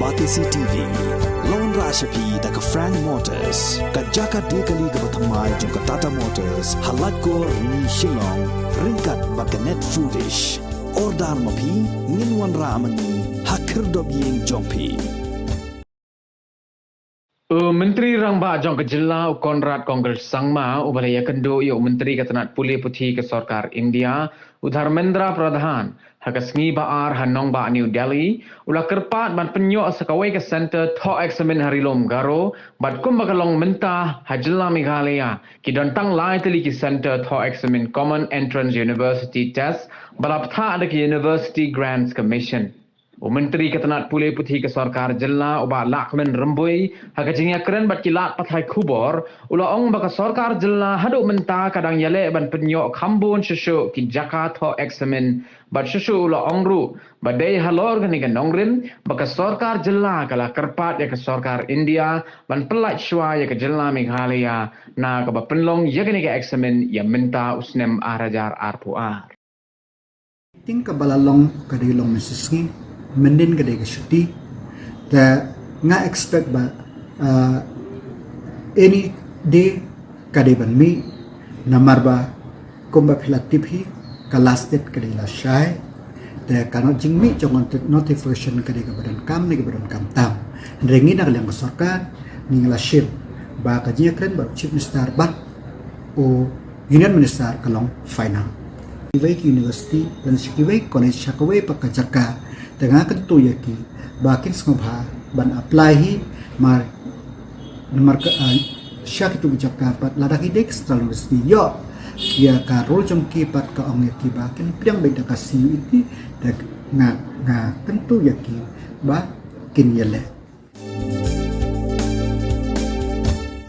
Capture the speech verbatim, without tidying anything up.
Batesi T V. Long rah sha phi da ka Frank Motors, ka jaka de kali kaba thymmai jong ka Tata Motors, ha Laitkor Rni Shillong, ryngkat bad ka Net Foodish. Order ma phi, ngin wanrah ma ngi ha khyrdop ïing jong phi. U Myntri Rangbah jong ka jylla u Conrad Kongkal Sangma, uba la ïakynduh ïa u Myntri ka tnat pule puthi ka sorkar India, u Dharmendra Pradhan, ha ka sngi Ba-ar ha nongbah New Delhi, u la kyrpad ban pynïoh sa kawei ka center thoh eksamin ha Ri Lum Garo, bad kumba ka long mynta ha jylla Meghalaya, ki don tang lai tylli ki center thoh eksamin Common Entrance University Test, ba la pynthah da ka University Grants Commission. U Myntri ka tnat pule puthi ka sorkar jylla, u Bah Lahkmen Rymbui, ha ka jingïakren bad ki lad pathai khubor, u la ong ba ka sorkar jylla haduh mynta ka dang ïaleh ban pynïoh kham bun shuh shuh ki jaka thoh eksamin, bad shuh shuh u la ong ruh ba dei halor kane ka nongrim ba ka sorkar jylla ka la kyrpad ïa ka sorkar India ban pyllait shuwa ïa ka jylla Meghalaya na kaba pynlong ïa kane ka eksamin ïa mynta u snem ar hajar arphew ar. Meeting kaba la long ka dei long mynshisngi, mynnin ka dei ka shuti. Te nga expect ba, uh, any day ka dei ban mih, namar ba kumba phi la tip hi, ka last date ka dei la shai. Te ka not jingmih jong noti-, notification ka dei kaba donkam ne kaba donkam tam. Hynrei ngi na ka liang ka sorkar, ngi la shim ba ka jingïakren bad u Chief Minister bad u Union Minister ka long final. Kiwei ki university lane sha kiwei college, sha kawei pat ka jaka, te nga kyntu ïa ki ba kin sngewbha ban apply hi, mar, namar ka, ah, sha kitu ki jaka pat lada ki dei ki central university, ïoh ïa ka rule jong ki pat ka ong ïa ki ba kin pdiang beit da ka C U E T. Te nga, nga kyntu ïa ki ba kin ïaleh.